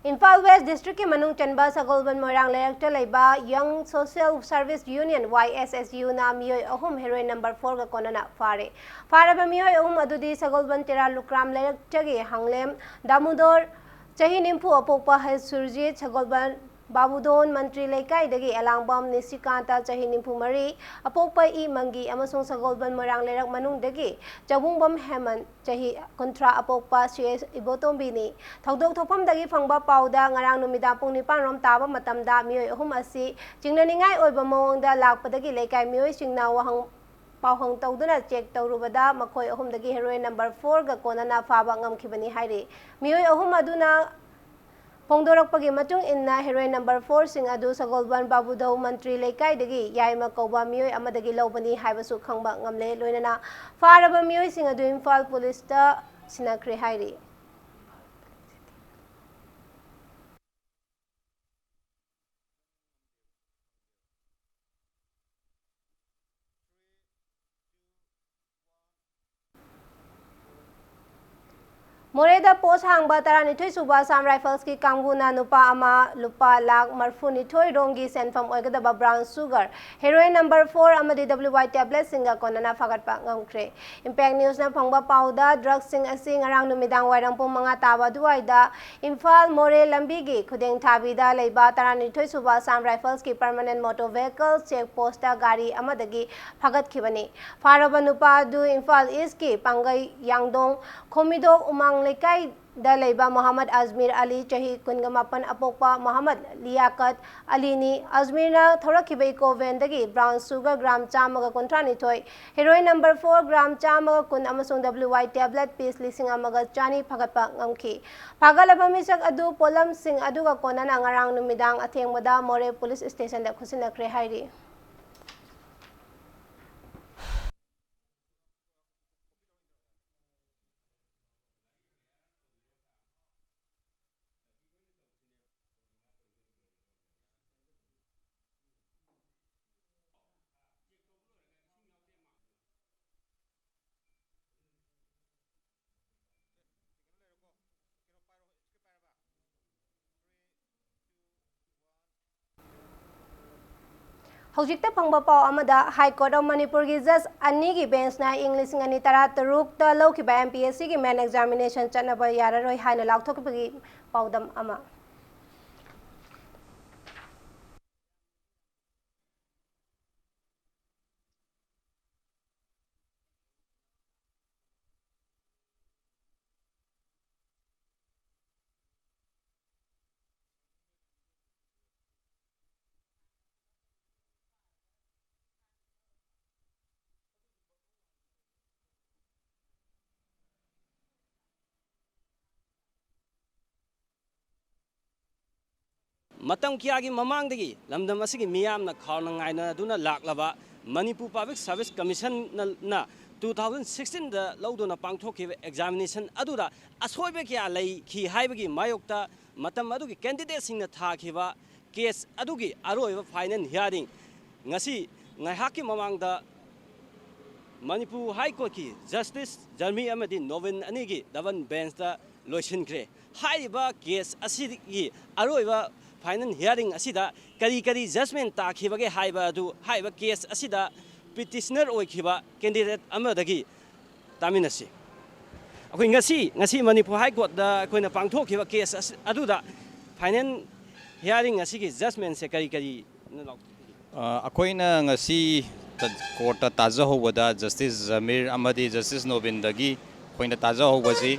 ꯏꯝꯐꯥꯜ West Districtꯀꯤ ꯃꯅꯨꯡ ꯆꯟꯕ ꯁꯒꯣꯜꯕꯟ ꯃꯣꯏꯔꯥꯡ ꯂꯩꯔꯛꯇ ꯂꯩꯕ Young Social Service Union, YSSUꯅ ꯃꯤꯑꯣꯏ ꯑꯍꯨꯝ heroin number fourꯒ ꯀꯣꯟꯅꯅ ꯐꯥꯔꯦ꯫ ꯐꯥꯔꯕ ꯃꯤꯑꯣꯏ ꯑꯍꯨꯝ ꯑꯗꯨꯗꯤ ꯁꯒꯣꯜꯕꯟ ꯇꯦꯔꯥ ꯂꯨꯀ꯭ꯔꯥꯝ ꯂꯩꯔꯛꯇꯒꯤ ꯍꯥꯡꯂꯦꯝ ꯗꯥꯃꯨꯗꯣꯔ, ꯆꯍꯤ ꯅꯤꯐꯨ, ꯑꯄꯣꯛꯄ ꯍꯩꯁꯨꯔꯖꯤꯠ, ꯁꯒꯣꯜꯕꯟ ꯕꯥꯕꯨꯗꯣꯟ ꯃꯟꯇ꯭ꯔꯤ ꯂꯩꯀꯥꯏꯗꯒꯤ ꯑꯦꯂꯥꯡꯕꯝ ꯅꯤꯁꯤꯀꯥꯟꯇ, ꯆꯍꯤ ꯅꯤꯐꯨ ꯃꯔꯤ, ꯑꯄꯣꯛꯄ ꯏ ꯃꯪꯒꯤ ꯑꯃꯁꯨꯡ ꯁꯒꯣꯜꯕꯟ ꯃꯣꯏꯔꯥꯡ ꯂꯩꯔꯛ ꯃꯅꯨꯡꯗꯒꯤ ꯆꯕꯨꯡꯕꯝ ꯍꯦꯃꯟ, ꯆꯍꯤ ꯀꯨꯟꯊ꯭ꯔꯥ, ꯑꯄꯣꯛꯄ ꯁꯤ ꯑꯦꯁ ꯏꯕꯣꯇꯣꯝꯕꯤꯅꯤ꯫ ꯊꯧꯗꯣꯛ ꯊꯣꯛꯐꯝꯗꯒꯤ ꯐꯪꯕ ꯄꯥꯎꯗ ꯉꯔꯥꯡ ꯅꯨꯃꯤꯗꯥꯡ ꯄꯨꯡ ꯅꯤꯄꯥꯟ ꯔꯣꯝ ꯇꯥꯕ ꯃꯇꯝꯗ ꯃꯤꯑꯣꯏ ꯑꯍꯨꯝ ꯑꯁꯤ ꯆꯤꯡꯅꯅꯤꯡꯉꯥꯏ ꯑꯣꯏꯕ ꯃꯑꯣꯡꯗ ꯂꯥꯛꯄꯗꯒꯤ ꯂꯩꯀꯥꯏ ꯃꯤꯑꯣꯏꯁꯤꯡꯅ ꯋꯥꯍꯪ ꯄꯥꯎꯍꯪ ꯇꯧꯗꯨꯅ ꯆꯦꯛ ꯇꯧꯔꯨꯕꯗ ꯃꯈꯣꯏ ꯑꯍꯨꯝꯗꯒꯤ ꯍꯦꯔꯣꯏꯟ ꯅꯝꯕꯔ ꯐꯣꯔꯒ ꯀꯣꯟꯅꯅ ꯐꯥꯕ ꯉꯝꯈꯤꯕꯅꯤ ꯍꯥꯏꯔꯤ꯫ ꯃꯤꯑꯣꯏ ꯑꯍꯨꯝ ꯑꯗꯨꯅ ꯐꯣꯡꯗꯣꯔꯛꯄꯒꯤ ꯃꯇꯨꯡ ꯏꯟꯅ ꯍꯦꯔꯣꯏꯟ ꯅꯝꯕꯔ ꯐꯣꯔꯁꯤꯡ ꯑꯗꯨ ꯁꯒꯣꯜꯕꯟ ꯕꯥꯕꯨꯗꯧ ꯃꯟꯇ꯭ꯔꯤ ꯂꯩꯀꯥꯏꯗꯒꯤ ꯌꯥꯏꯃ ꯀꯧꯕ ꯃꯤꯑꯣꯏ ꯑꯃꯗꯒꯤ ꯂꯧꯕꯅꯤ ꯍꯥꯏꯕꯁꯨ ꯈꯪꯕ ꯉꯝꯂꯦ꯫ ꯂꯣꯏꯅꯅ ꯐꯥꯔꯕ ꯃꯤꯑꯣꯏꯁꯤꯡ ꯑꯗꯨ ꯏꯝꯐꯥꯜ ꯄꯨꯂꯤꯁꯇ ꯁꯤꯟꯅꯈ꯭ꯔꯦ ꯍꯥꯏꯔꯤ꯫ ꯃꯣꯔꯦꯗ ꯄꯣꯁ ꯍꯥꯡꯕ ꯇꯔꯥꯅꯤꯊꯣꯏ ꯁꯨꯕ ꯑꯁꯥꯝ ꯔꯥꯏꯐꯜꯁꯀꯤ ꯀꯥꯡꯕꯨꯅ ꯅꯨꯄꯥ ꯑꯃ ꯂꯨꯄꯥ ꯂꯥꯈ ꯃꯔꯤꯐꯨꯅꯤꯊꯣꯏ ꯔꯣꯝꯒꯤ ꯁꯦꯟꯐꯝ ꯑꯣꯏꯒꯗꯕ brown sugar, heroine number four ꯑꯃꯗꯤ ꯗꯕ꯭ꯂꯤꯎ ꯋꯥꯏ ꯇꯦꯕ꯭ꯂꯦꯠꯁꯤꯡꯒ ꯀꯣꯟꯅꯅ ꯐꯥꯒꯠꯄ ꯉꯝꯈ꯭ꯔꯦ꯫ ꯏꯝꯄꯦꯛ ꯅ꯭ꯌꯨꯁꯅ ꯐꯪꯕ ꯄꯥꯎꯗ, ꯗ꯭ꯔꯒꯁꯤꯡ ꯑꯁꯤ ꯉꯔꯥꯡ ꯅꯨꯃꯤꯗꯥꯡ ꯋꯥꯏꯔꯝ ꯄꯨꯡ ꯃꯉꯥ ꯇꯥꯕ ꯑꯗꯨꯋꯥꯏꯗ ꯏꯝꯐꯥꯜ ꯃꯣꯔꯦ ꯂꯝꯕꯤꯒꯤ ꯈꯨꯗꯦꯡ ꯊꯥꯕꯤꯗ ꯂꯩꯕ ꯇꯔꯥꯅꯤꯊꯣꯏ ꯁꯨꯕ ꯑꯁꯥꯝ ꯔꯥꯏꯐꯜꯁꯀꯤ permanent motor vehicle check post ꯒꯥꯔꯤ ꯑꯃꯗꯒꯤ ꯐꯥꯒꯠꯈꯤꯕꯅꯤ꯫ ꯐꯥꯔꯕ ꯅꯨꯄꯥ ꯑꯗꯨ ꯏꯝꯐꯥꯜ ꯏꯁꯀꯤ ꯄꯥꯡꯒꯩ ꯌꯥꯡꯗꯣꯡ ꯈꯣꯃꯤꯗꯣꯛ ꯎꯃꯥꯡ ꯂꯩꯀꯥꯏꯗ ꯂꯩꯕ ꯃꯣꯍꯝꯃꯗ ꯑꯖꯃꯤꯔ ꯑꯂꯤ, ꯆꯍꯤ ꯀꯨꯟꯒ ꯃꯥꯄꯟ, ꯑꯄꯣꯛꯄ ꯃꯣꯍꯝꯃꯗ ꯂꯤꯌꯥꯀꯠ ꯑꯂꯤꯅꯤ꯫ ꯑꯖꯃꯤꯔꯅ ꯊꯧꯔꯛꯈꯤꯕ ꯏꯀꯣ ꯚꯦꯟꯗꯒꯤ ꯕ꯭ꯔꯥꯎꯟ ꯁꯨꯒꯔ ꯒ꯭ꯔꯥꯝ ꯆꯥꯝꯃꯒ ꯀꯨꯟꯊ꯭ꯔꯥꯅꯤꯊꯣꯏ, ꯍꯦꯔꯣꯏꯟ ꯅꯝꯕꯔ ꯐꯣꯔ ꯒ꯭ꯔꯥꯝ ꯆꯥꯝꯃꯒ ꯀꯨꯟ ꯑꯃꯁꯨꯡ ꯗꯕ꯭ꯂꯤꯎ ꯋꯥꯏ ꯇꯦꯕ꯭ꯂꯦꯠ ꯄꯤꯁ ꯂꯤꯁꯤꯡ ꯑꯃꯒ ꯆꯅꯤ ꯐꯥꯒꯠꯄ ꯉꯝꯈꯤ꯫ ꯐꯥꯒꯠꯂꯕ ꯃꯤꯁꯛ ꯑꯗꯨ ꯄꯣꯠꯂꯝꯁꯤꯡ ꯑꯗꯨꯒ ꯀꯣꯟꯅꯅ ꯉꯔꯥꯡ ꯅꯨꯃꯤꯗꯥꯡ ꯑꯊꯦꯡꯕꯗ ꯃꯣꯔꯦ ꯄꯨꯂꯤꯁ ꯁ꯭ꯇꯦꯁꯟꯗ ꯈꯨꯠꯁꯤꯟꯅꯈ꯭ꯔꯦ ꯍꯥꯏꯔꯤ꯫ ꯍꯧꯖꯤꯛꯇ ꯐꯪꯕ ꯄꯥꯎ ꯑꯃꯗ, High Court of ꯃꯅꯤꯄꯨꯔꯒꯤ ꯖꯖ ꯑꯅꯤꯒꯤ ꯕꯦꯟꯁꯅ ꯏꯪ ꯂꯤꯁꯤꯡ ꯑꯅꯤ ꯇꯔꯥꯇꯔꯨꯛꯇ ꯂꯧꯈꯤꯕ ꯑꯦꯝ ꯄꯤ ꯑꯦꯁ ꯁꯤꯒꯤ ꯃꯦꯟ ꯑꯦꯛꯖꯥꯃꯤꯅꯦꯁꯟ ꯆꯠꯅꯕ ꯌꯥꯔꯔꯣꯏ ꯍꯥꯏꯅ ꯂꯥꯎꯊꯣꯛꯈꯤꯕꯒꯤ ꯄꯥꯎꯗꯝ ꯑꯃ꯫ ꯃꯇꯝ ꯀꯌꯥꯒꯤ ꯃꯃꯥꯡꯗꯒꯤ ꯂꯝꯗꯝ ꯑꯁꯤꯒꯤ ꯃꯤꯌꯥꯝꯅ ꯈꯧꯔꯥꯡꯅ ꯉꯥꯏꯅꯗꯨꯅ ꯂꯥꯛꯂꯕ ꯃꯅꯤꯄꯨꯔ ꯄꯕ꯭ꯂꯤꯛ ꯁꯥꯔꯚꯤꯁ ꯀꯃꯤꯁꯟꯅ ꯇꯨ ꯊꯥꯎꯖꯟ ꯁꯤꯛꯁꯇꯤꯟꯗ ꯂꯧꯗꯨꯅ ꯄꯥꯡꯊꯣꯛꯈꯤꯕ ꯑꯦꯛꯖꯥꯃꯤꯅꯦꯁꯟ ꯑꯗꯨꯗ ꯑꯁꯣꯏꯕ ꯀꯌꯥ ꯂꯩꯈꯤ ꯍꯥꯏꯕꯒꯤ ꯃꯥꯌꯣꯛꯇ ꯃꯇꯝ ꯑꯗꯨꯒꯤ ꯀꯦꯟꯗꯤꯗꯦꯠꯁꯤꯡꯅ ꯊꯥꯈꯤꯕ ꯀꯦꯁ ꯑꯗꯨꯒꯤ ꯑꯔꯣꯏꯕ ꯐꯥꯏꯅꯦꯜ ꯍꯤꯌꯥꯔꯤꯡ ꯉꯁꯤ ꯉꯥꯏꯍꯥꯛꯀꯤ ꯃꯃꯥꯡꯗ ꯃꯅꯤꯄꯨꯔ ꯍꯥꯏ ꯀꯣꯔꯠꯀꯤ ꯖꯁꯇꯤꯁ ꯖꯔꯃꯤ ꯑꯃꯗꯤ ꯅꯣꯕꯤꯟ ꯑꯅꯤꯒꯤ ꯗꯕꯜ ꯕꯦꯟꯁꯇ ꯂꯣꯏꯁꯤꯟꯈ꯭ꯔꯦ꯫ ꯍꯥꯏꯔꯤꯕ ꯀꯦꯁ ꯑꯁꯤꯒꯤ ꯑꯔꯣꯏꯕ ꯐꯥꯏꯅꯦꯜ ꯍꯤꯌꯥꯔꯤꯡ ꯑꯁꯤꯗ ꯀꯔꯤ ꯀꯔꯤ ꯖꯖꯃꯦꯟ ꯇꯥꯈꯤꯕꯒꯦ ꯍꯥꯏꯕ ꯑꯗꯨ ꯍꯥꯏꯔꯤꯕ ꯀꯦꯁ ꯑꯁꯤꯗ ꯄꯤꯇꯤꯁꯅꯔ ꯑꯣꯏꯈꯤꯕ ꯀꯦꯟꯗꯤꯗꯦꯠ ꯑꯃꯗꯒꯤ ꯇꯥꯃꯤꯟꯅꯁꯤ꯫ ꯑꯩꯈꯣꯏ ꯉꯁꯤ, ꯉꯁꯤ ꯃꯅꯤꯄꯨꯔ ꯍꯥꯏ ꯀꯣꯔꯠꯇ ꯑꯩꯈꯣꯏꯅ ꯄꯥꯡꯊꯣꯛꯈꯤꯕ ꯀꯦꯁ ꯑꯁꯤ, ꯑꯗꯨꯗ ꯐꯥꯏꯅꯦꯜ ꯍꯤꯌꯥꯔꯤꯡ ꯑꯁꯤꯒꯤ ꯖꯖꯃꯦꯟꯁꯦ ꯀꯔꯤ ꯀꯔꯤꯅ ꯂꯥꯎꯊꯣꯛꯄꯤꯒꯦ? ꯑ, ꯑꯩꯈꯣꯏꯅ ꯉꯁꯤ ꯇ-, ꯀꯣꯔꯠꯇ ꯇꯥꯖꯍꯧꯕꯗ ꯖꯁꯇꯤꯁ ꯖꯃꯤꯔ ꯑꯃꯗꯤ ꯖꯁꯇꯤꯁ ꯅꯣꯕꯤꯟꯗꯒꯤ ꯑꯩꯈꯣꯏꯅ ꯇꯥꯖꯍꯧꯕꯁꯤ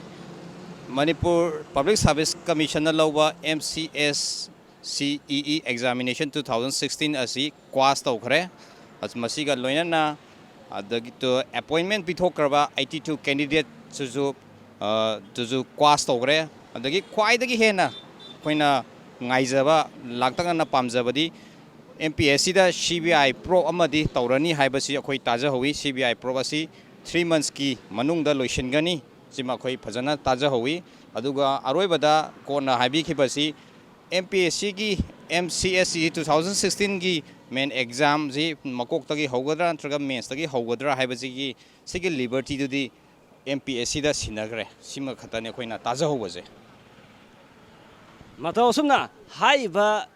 ꯃꯅꯤꯄꯨꯔ ꯄꯕ꯭ꯂꯤꯛ ꯁꯥꯔꯚꯤꯁ ꯀꯃꯤꯁꯟꯅ ꯂꯧꯕ M C S C E E examination two thousand sixteen ꯑꯁꯤ ꯀ꯭ꯋꯥꯁ ꯇꯧꯈ꯭ꯔꯦ꯫ ꯑꯁ-, ꯃꯁꯤꯒ ꯂꯣꯏꯅꯅ ꯑꯗꯒꯤ ꯇꯨ ꯑꯦꯄꯣꯏꯟꯃꯦꯟ ꯄꯤꯊꯣꯛꯈ꯭ꯔꯕ ꯑꯩꯠꯇꯤ ꯇꯨ ꯀꯦꯟꯗꯤꯗꯦꯠꯁꯤꯁꯨ, ꯑ, ꯇꯨꯁꯨ ꯀ꯭ꯋꯥꯁ ꯇꯧꯈ꯭ꯔꯦ꯫ ꯑꯗꯒꯤ ꯈ꯭ꯋꯥꯏꯗꯒꯤ ꯍꯦꯟꯅ ꯑꯩꯈꯣꯏꯅ ꯉꯥꯏꯖꯕ, ꯂꯥꯛꯇꯛꯅꯅ ꯄꯥꯝꯖꯕꯗꯤ ꯑꯦꯝ ꯄꯤ ꯑꯦꯁ ꯁꯤꯗ ꯁꯤ ꯕꯤ ꯑꯥꯏ ꯄ꯭ꯔꯣꯕ ꯑꯃꯗꯤ ꯇꯧꯔꯅꯤ ꯍꯥꯏꯕꯁꯤ ꯑꯩꯈꯣꯏ ꯇꯥꯖꯍꯧꯋꯤ꯫ ꯁꯤ ꯕꯤ ꯑꯥꯏ ꯄ꯭ꯔꯣꯕ ꯑꯁꯤ ꯊ꯭ꯔꯤ ꯃꯟꯁꯀꯤ ꯃꯅꯨꯡꯗ ꯂꯣꯏꯁꯤꯟꯒꯅꯤ꯫ ꯁꯤꯃ ꯑꯩꯈꯣꯏ ꯐꯖꯅ ꯇꯥꯖꯍꯧꯋꯤ꯫ ꯑꯗꯨꯒ ꯑꯔꯣꯏꯕꯗ ꯀꯣꯟꯅ ꯍꯥꯏꯕꯤꯈꯤꯕꯁꯤ ꯑꯦꯝ ꯄꯤ ꯑꯦꯁ ꯁꯤꯒꯤ M C S C two thousand ꯁꯤꯛꯁꯇꯤꯟꯒꯤ ꯃꯦꯟ ꯑꯦꯛꯖꯥꯝꯁꯤ ꯃꯀꯣꯛꯇꯒꯤ ꯍꯧꯒꯗ꯭ꯔꯥ ꯅꯠꯇ꯭ꯔꯒ ꯃꯦꯟꯁꯇꯒꯤ ꯍꯧꯒꯗ꯭ꯔꯥ ꯍꯥꯏꯕꯁꯤꯒꯤ, ꯁꯤꯒꯤ ꯂꯤꯕꯔꯇꯤꯗꯨꯗꯤ ꯑꯦꯝ ꯄꯤ ꯑꯦꯁ ꯁꯤꯗ ꯁꯤꯟꯅꯈ꯭ꯔꯦ꯫ ꯁꯤꯃ ꯈꯛꯇꯅꯤ ꯑꯩꯈꯣꯏꯅ ꯇꯥꯖꯍꯧꯕꯁꯦ꯫ ꯃꯇꯧ ꯑꯁꯨꯝꯅ ꯍꯥꯏꯔꯤꯕ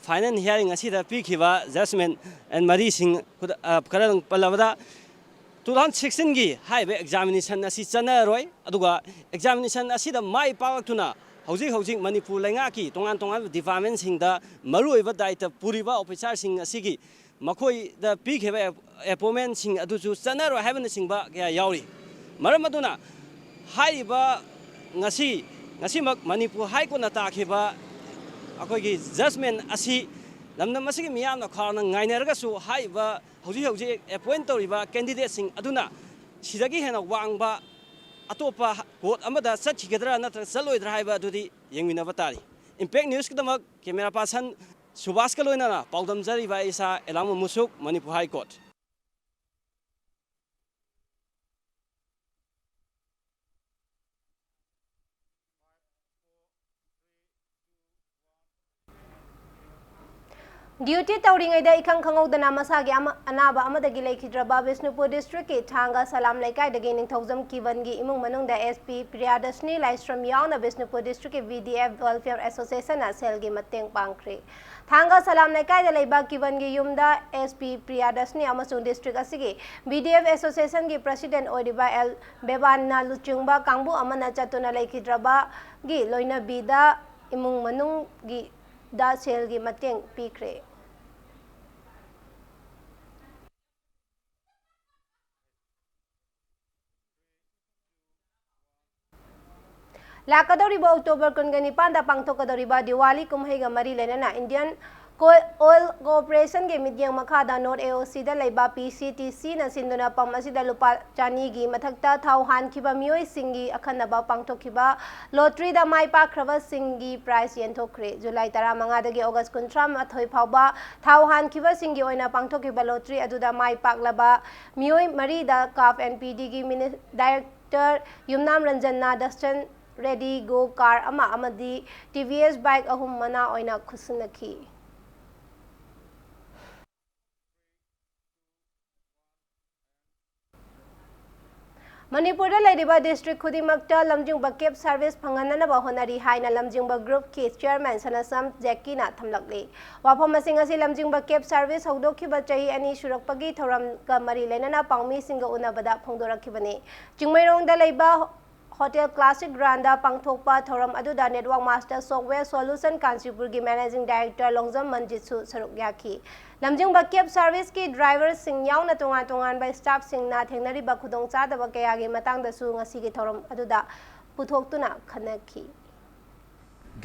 ꯐꯥꯏꯅꯦꯜ ꯍꯤꯌꯥꯔꯤꯡ ꯑꯁꯤꯗ ꯄꯤꯈꯤꯕ ꯖꯖꯃꯦꯟ ꯃꯔꯤꯁꯤꯡ ꯈꯨꯗ-, ꯑ, ꯈꯔ ꯄꯜꯂꯕꯗ, ꯇꯨ ꯊꯥꯎꯖꯟ ꯁꯤꯛꯁꯇꯤꯟꯒꯤ ꯍꯥꯏꯔꯤꯕ ꯑꯦꯛꯖꯥꯃꯤꯅꯦꯁꯟ ꯑꯁꯤ ꯆꯠꯅꯔꯔꯣꯏ꯫ ꯑꯗꯨꯒ ꯑꯦꯛꯖꯥꯃꯤꯅꯦꯁꯟ ꯑꯁꯤꯗ ꯃꯥꯏ ꯄꯥꯛꯂꯛꯇꯨꯅ ꯍꯧꯖꯤꯛ ꯍꯧꯖꯤꯛ ꯃꯅꯤꯄꯨꯔ ꯂꯩꯉꯥꯛꯀꯤ ꯇꯣꯉꯥꯟ ꯇꯣꯉꯥꯟꯕ ꯗꯤꯄꯥꯔꯠꯃꯦꯟꯁꯤꯡꯗ ꯃꯔꯨꯑꯣꯏꯕ ꯗꯥꯌꯤꯠꯇ ꯄꯨꯔꯤꯕ ꯑꯣꯐꯤꯁꯥꯔꯁꯤꯡ ꯑꯁꯤꯒꯤ ꯃꯈꯣꯏꯗ ꯄꯤꯈꯤꯕ ꯑꯦꯞ-, ꯑꯦꯄꯣꯏꯟꯃꯦꯟꯁꯤꯡ ꯑꯗꯨꯁꯨ ꯆꯠꯅꯔꯣꯏ ꯍꯥꯏꯕꯅꯆꯤꯡꯕ ꯀꯌꯥ ꯌꯥꯎꯔꯤ꯫ ꯃꯔꯝ ꯑꯗꯨꯅ ꯍꯥꯏꯔꯤꯕ ꯉꯁꯤ, ꯉꯁꯤꯃꯛ ꯃꯅꯤꯄꯨꯔ ꯍꯥꯏ ꯀꯣꯔꯠꯅ ꯇꯥꯈꯤꯕ ꯑꯩꯈꯣꯏꯒꯤ ꯖꯖꯃꯦꯟ ꯑꯁꯤ ꯂꯝꯗꯝ ꯑꯁꯤꯒꯤ ꯃꯤꯌꯥꯝꯅ ꯈꯧꯔꯥꯡꯅ ꯉꯥꯏꯅꯔꯒꯁꯨ ꯍꯥꯏꯔꯤꯕ ꯍꯧꯖꯤꯛ ꯍꯧꯖꯤꯛ ꯑꯦꯄꯣꯏꯟ ꯇꯧꯔꯤꯕ ꯀꯦꯟꯗꯤꯗꯦꯠꯁꯤꯡ ꯑꯗꯨꯅ ꯁꯤꯗꯒꯤ ꯍꯦꯟꯅ ꯋꯥꯡꯕ ꯑꯇꯣꯞꯄ ꯀꯣꯔꯠ ꯑꯃꯗ ꯆꯠꯈꯤꯒꯗ꯭ꯔꯥ ꯅꯠꯇ꯭ꯔꯒ ꯆꯠꯂꯣꯏꯗ꯭ꯔꯥ ꯍꯥꯏꯕ ꯑꯗꯨꯗꯤ ꯌꯦꯡꯃꯤꯟꯅꯕ ꯇꯥꯔꯤ꯫ Impact Newsꯀꯤꯗꯃꯛ camera person ꯁꯨꯕꯥꯁꯀ ꯂꯣꯏꯅꯅ ꯄꯥꯎꯗꯝꯖꯔꯤꯕ ꯑꯩ ꯏꯁꯥ ꯑꯦꯂꯥꯡꯕꯝ ꯃꯨꯁꯨꯛ, ꯃꯅꯤꯄꯨꯔ High Court꯫ Duty ꯇꯧꯔꯤꯉꯩꯗ ꯏꯈꯪ ꯈꯪꯍꯧꯗꯅ ꯃꯁꯥꯒꯤ ꯑꯃ-, ꯑꯅꯥꯕ ꯑꯃꯗꯒꯤ ꯂꯩꯈꯤꯗ꯭ꯔꯕ ꯕꯤꯁꯅꯨꯄꯨꯔ districtꯀꯤ ꯊꯥꯡꯒ ꯁꯂꯥꯝ ꯂꯩꯀꯥꯏꯗꯒꯤ ꯅꯤꯡꯊꯧꯖꯝ ꯀꯤꯕꯟꯒꯤ ꯏꯃꯨꯡ ꯃꯅꯨꯡꯗ SP ꯄ꯭ꯔꯤꯌꯥꯗꯔꯁꯅꯤ ꯂꯥꯏꯁ꯭ꯔꯝ ꯌꯥꯎꯅ ꯕꯤꯁꯅꯨꯄꯨꯔ districtꯀꯤ VDF Welfare Associationꯅ ꯁꯦꯜꯒꯤ ꯃꯇꯦꯡ ꯄꯥꯡꯈ꯭ꯔꯦ꯫ ꯊꯥꯡꯒ ꯁꯂꯥꯝ ꯂꯩꯀꯥꯏꯗ ꯂꯩꯕ ꯀꯤꯕꯟꯒꯤ ꯌꯨꯝꯗ SP ꯄ꯭ꯔꯤꯌꯥꯗꯔꯁꯅꯤ ꯑꯃꯁꯨꯡ district ꯑꯁꯤꯒꯤ VDF Associationꯒꯤ president ꯑꯣꯏꯔꯤꯕ L ꯕꯦꯕꯥꯟꯅ ꯂꯨꯆꯤꯡꯕ ꯀꯥꯡꯕꯨ ꯑꯃꯅ ꯆꯠꯇꯨꯅ ꯂꯩꯈꯤꯗ꯭ꯔꯕꯒꯤ ꯂꯣꯏꯅꯕꯤꯗ ꯏꯃꯨꯡ ꯃꯅꯨꯡꯒꯤꯗ ꯁꯦꯜꯒꯤ ꯃꯇꯦꯡ ꯄꯤꯈ꯭ꯔꯦ꯫ ꯂꯥꯛꯀꯗꯧꯔꯤꯕ October ꯀꯨꯟꯒ ꯅꯤꯄꯥꯟꯗ ꯄꯥꯡꯊꯣꯛꯀꯗꯧꯔꯤꯕ ꯗꯤꯋꯥꯂꯤ ꯀꯨꯝꯍꯩꯒ ꯃꯔꯤ ꯂꯩꯅꯅ Indian Co-, Oil Corporationꯒꯤ ꯃꯤꯠꯌꯦꯡ ꯃꯈꯥꯗ North AOCꯗ ꯂꯩꯕ PCTCꯅ ꯁꯤꯟꯗꯨꯅ pump ꯑꯁꯤꯗ ꯂꯨꯄꯥ ꯆꯅꯤꯒꯤ ꯃꯊꯛꯇ ꯊꯥꯎ ꯍꯥꯟꯈꯤꯕ ꯃꯤꯑꯣꯏꯁꯤꯡꯒꯤ ꯑꯈꯟꯅꯕ ꯄꯥꯡꯊꯣꯛꯈꯤꯕ lotteryꯗ ꯃꯥꯏ ꯄꯥꯛꯈ꯭ꯔꯕꯁꯤꯡꯒꯤ prize ꯌꯦꯟꯊꯣꯛꯈ꯭ꯔꯦ꯫ July ꯇꯔꯥꯃꯉꯥꯗꯒꯤ August ꯀꯨꯟꯊ꯭ꯔꯥ ꯃꯥꯊꯣꯏ ꯐꯥꯎꯕ ꯊꯥꯎ ꯍꯥꯟꯈꯤꯕꯁꯤꯡꯒꯤ ꯑꯣꯏꯅ ꯄꯥꯡꯊꯣꯛꯈꯤꯕ lottery ꯑꯗꯨꯗ ꯃꯥꯏ ꯄꯥꯛꯂꯕ ꯃꯤꯑꯣꯏ ꯃꯔꯤꯗ CAF and PDꯒꯤ mini-, director Yumnam ꯔꯟꯖꯟꯅ Datsun Redi Go car ꯑꯃ ꯑꯃꯗꯤ TVS bike ꯑꯍꯨꯝ ꯃꯅꯥ ꯑꯣꯏꯅ ꯈꯨꯠꯁꯤꯟꯅꯈꯤ꯫ ꯃꯅꯤꯄꯨꯔꯗ ꯂꯩꯔꯤꯕ district ꯈꯨꯗꯤꯡꯃꯛꯇ ꯂꯝꯖꯤꯡꯕ cab service ꯐꯪꯍꯟꯅꯅꯕ ꯍꯣꯠꯅꯔꯤ ꯍꯥꯏꯅ ꯂꯝꯖꯤꯡꯕ groupꯀꯤ chairman ꯁꯅꯥꯁꯝ ꯖꯦꯛꯀꯤꯅ ꯊꯝꯂꯛꯂꯤ꯫ ꯋꯥꯐꯝ ꯑꯁꯤꯡ ꯑꯁꯤ ꯂꯝꯖꯤꯡꯕ cab service ꯍꯧꯗꯣꯛꯈꯤꯕ ꯆꯍꯤ ꯑꯅꯤ ꯁꯨꯔꯛꯄꯒꯤ ꯊꯧꯔꯝꯒ ꯃꯔꯤ ꯂꯩꯅꯅ ꯄꯥꯎꯃꯤꯁꯤꯡꯒ ꯎꯅꯕꯗ ꯐꯣꯡꯗꯣꯔꯛꯈꯤꯕꯅꯤ꯫ ꯆꯤꯡꯃꯩꯔꯣꯡꯗ ꯂꯩꯕ Hotel Classic Grandꯗ ꯄꯥꯡꯊꯣꯛꯄ ꯊꯧꯔꯝ ꯑꯗꯨꯗ Network Master Software Solution ꯀꯥꯟꯆꯤꯄꯨꯔꯒꯤ managing director Longjam ꯃꯟꯖꯤꯠꯁꯨ ꯁꯔꯨꯛ ꯌꯥꯈꯤ꯫ ꯂꯝꯖꯤꯡꯕ cab serviceꯀꯤ driverꯁꯤꯡ ꯌꯥꯎꯅ ꯇꯣꯉꯥꯟ ꯇꯣꯉꯥꯟꯕ staffꯁꯤꯡꯅ ꯊꯦꯡꯅꯔꯤꯕ ꯈꯨꯗꯣꯡꯆꯥꯗꯕ ꯀꯌꯥꯒꯤ ꯃꯇꯥꯡꯗꯁꯨ ꯉꯁꯤꯒꯤ ꯊꯧꯔꯝ ꯑꯗꯨꯗ ꯄꯨꯊꯣꯛꯇꯨꯅ ꯈꯟꯅꯈꯤ꯫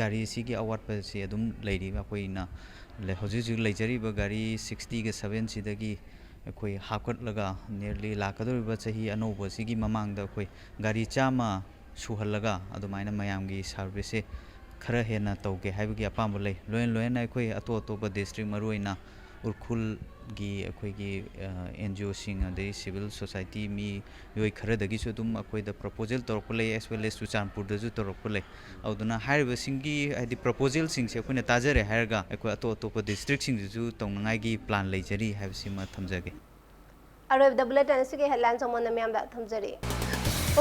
ꯒꯥꯔꯤꯁꯤꯒꯤ ꯑꯋꯥꯠꯄꯁꯤ ꯑꯗꯨꯝ ꯂꯩꯔꯤ꯫ ꯑꯩꯈꯣꯏꯅ ꯂꯩ-, ꯍꯧꯖꯤꯛ ꯍꯧꯖꯤꯛ ꯂꯩꯖꯔꯤꯕ ꯒꯥꯔꯤ sixtyꯒ sevenꯁꯤꯗꯒꯤ ꯑꯩꯈꯣꯏ ꯍꯥꯞꯀꯠꯂꯒ nearly ꯂꯥꯛꯀꯗꯧꯔꯤꯕ ꯆꯍꯤ ꯑꯅꯧꯕꯁꯤꯒꯤ ꯃꯃꯥꯡꯗ ꯑꯩꯈꯣꯏ ꯒꯥꯔꯤ ꯆꯥꯝꯃ ꯁꯨꯍꯜꯂꯒ ꯑꯗꯨꯃꯥꯏꯅ ꯃꯌꯥꯝꯒꯤ serviceꯁꯦ ꯈꯔ ꯍꯦꯟꯅ ꯇꯧꯒꯦ ꯍꯥꯏꯕꯒꯤ ꯑꯄꯥꯝꯕ ꯂꯩ꯫ ꯂꯣꯏꯅ ꯂꯣꯏꯅꯅ ꯑꯩꯈꯣꯏ ꯑꯇꯣꯞ ꯑꯇꯣꯞꯄ district, ꯃꯔꯨꯑꯣꯏꯅ ꯎꯈ꯭ꯔꯨꯜꯒꯤ ꯑꯩꯈꯣꯏꯒꯤ, ꯑ, NGOꯁꯤꯡ, ꯑꯗꯩ civil society ꯃꯤꯑꯣꯏ ꯈꯔꯗꯒꯤꯁꯨ ꯑꯗꯨꯝ ꯑꯩꯈꯣꯏꯗ proposal ꯇꯧꯔꯛꯄ ꯂꯩ, as well as ꯆꯨꯔꯆꯥꯟꯄꯨꯔꯗꯁꯨ ꯇꯧꯔꯛꯄ ꯂꯩ꯫ ꯑꯗꯨꯅ ꯍꯥꯏꯔꯤꯕꯁꯤꯡꯒꯤ, ꯍꯥꯏꯗꯤ, proposalꯁꯤꯡꯁꯦ ꯑꯩꯈꯣꯏꯅ ꯇꯥꯖꯔꯦ ꯍꯥꯏꯔꯒ ꯑꯩꯈꯣꯏ ꯑꯇꯣꯞ ꯑꯇꯣꯞꯄ districtꯁꯤꯡꯗꯁꯨ ꯇꯧꯅꯉꯥꯏꯒꯤ plan ꯂꯩꯖꯔꯤ ꯍꯥꯏꯕꯁꯤꯃ ꯊꯝꯖꯒꯦ꯫ ꯑꯔꯣꯏꯕꯗ bulletin ꯑꯁꯤꯒꯤ headline ꯁꯣꯃꯣꯟꯅ ꯃꯤꯌꯥꯝꯗ ꯊꯝꯖꯔꯤ꯫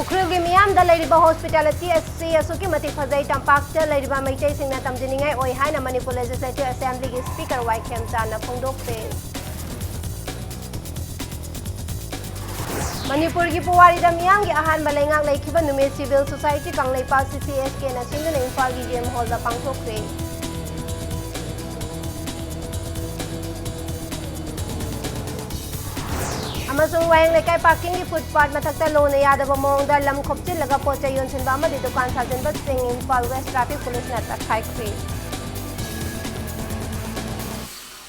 ꯎꯈ꯭ꯔꯨꯜꯒꯤ ꯃꯤꯌꯥꯝꯗ ꯂꯩꯔꯤꯕ hospitality ꯑꯁꯤ ꯑꯁꯨꯛꯀꯤ ꯃꯇꯤꯛ ꯐꯖꯩ, ꯇꯝꯄꯥꯛꯇ ꯂꯩꯔꯤꯕ ꯃꯩꯇꯩꯁꯤꯡꯅ ꯇꯝꯖꯅꯤꯡꯉꯥꯏ ꯑꯣꯏ ꯍꯥꯏꯅ ꯃꯅꯤꯄꯨꯔ Legislative Assemblyꯒꯤ Speaker ꯋꯥꯏ ꯈꯦꯝꯆꯥꯟꯅ ꯐꯣꯡꯗꯣꯛꯈ꯭ꯔꯦ꯫ ꯃꯅꯤꯄꯨꯔꯒꯤ ꯄꯨꯋꯥꯔꯤꯗ ꯃꯤꯌꯥꯝꯒꯤ ꯑꯍꯥꯟꯕ ꯂꯩꯉꯥꯛ ꯂꯩꯈꯤꯕ ꯅꯨꯃꯤꯠ civil society ꯀꯪꯂꯩꯄꯥꯛ CCSKꯅ ꯁꯤꯟꯗꯨꯅ ꯏꯝꯐꯥꯜꯒꯤ ꯖꯦꯝ ꯍꯣꯜꯗ ꯄꯥꯡꯊꯣꯛꯈ꯭ꯔꯦ꯫ ꯑꯃꯁꯨꯡ ꯋꯥꯍꯦꯡ ꯂꯩꯀꯥꯏ parkingꯒꯤ footpath ꯃꯊꯛꯇ ꯂꯣꯅ ꯌꯥꯗꯕ ꯃꯑꯣꯡꯗ ꯂꯝ ꯈꯣꯞꯆꯤꯜꯂꯒ ꯄꯣꯠ ꯆꯩ ꯌꯣꯟꯁꯤꯟꯕ ꯑꯃꯗꯤ ꯗꯨꯀꯥꯟ ꯁꯥꯖꯤꯟꯕꯁꯤꯡ ꯏꯝꯐꯥꯜ West Traffic Policeꯅ ꯇꯛꯈꯥꯏꯈ꯭ꯔꯦ꯫